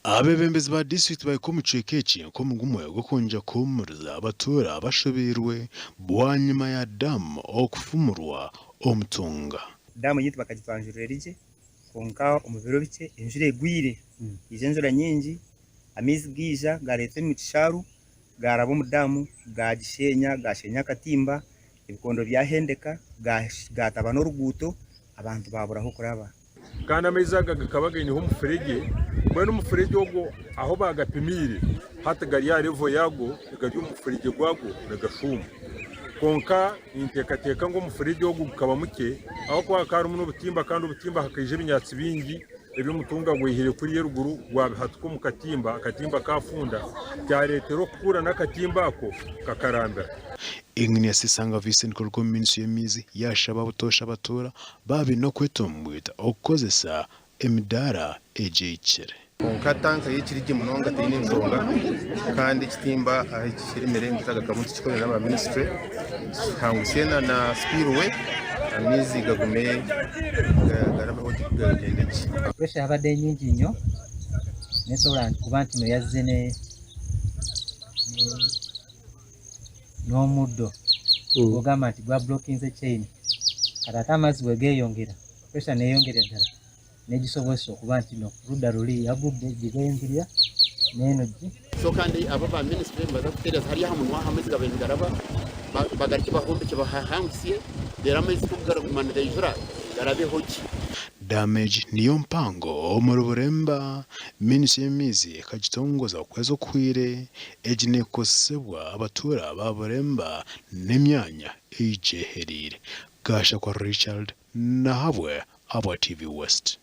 Abeebembezi ba disiturikiti bahika omu kicweka eki nk'omugumwe gw'okwongyera kuhuumuriza abatuura abashobeirwe bwanyima ya daamu okufumurwa omutunga. Daamu yaitu bakagitwanjurira eri gye kwonka omu biro bikye enjura egwire, haija enjura nyingi, amaizi gaija gaareetwa omu kishaaru gaaraba omu daamu gaagishenya, gaashenya akatimba, ebikondo byahendeka, gaataba n'oruguuto abantu baabura ah'okuraba. Kandi amaizi aga gakaba gaineho omufuregye, mbwenu omufuregye ogwo ahu baagapimiire hati gari aha levo yaago, gari omu mufuregye gwago nigashuuma. Kwonka ninteekateeka ngu omufuregye ogwo gukaba mukye ahabw'okuba hakaba harimu n'obutimba kandi obutimba hakaija ebinyaatsi bingi ebi omutunga gwaihire kuriya eruguru gwabihatuka omu katimba, akatimba kaafunda kyareetera okukura n'akatimba ako kakarambira. Engineer Sesanga Vincent kuruga omu minisitule y'amaizi yaashaba butoosha abatuura Baabaine n'okwetombwita okukozesa emidaara egyeikire. Kwonka tanka yo ekiri gye munonga teine nshonga kandi ekitimba ahu kiremire nitutagakamu tukikore n'aba minisitule tukihangutsye na spillway amaizi gagume garabeho gye gagyende gye. Pressure yabadde nyingi nnyo nesobola kuba nti no yazze ne n'omuddo gwogamba nti gwa blockinze chain kati ate amazzi bwegeyongera pressure neyongera ddala negisobozesa okuba nti no ludda luli yagudde gibenzirya neno gi So kandi abo aba ministry nibaza kutereeza hariya aha munwa ahu amaizi gabaire nigaraba bagarukye bahombekye bahahangusye reero amaizi ku garaguma nigaijura garabeho gye. Damage niyo mpango omuri Buremba, Minisitule y'amaizi ekagitongoza okwezi okuhweire. Egi neekozesebwa abatuura ba Buremba n'emyanya ei gyehereire. Gashakwa Richard Nahabwe ahabwa TV West.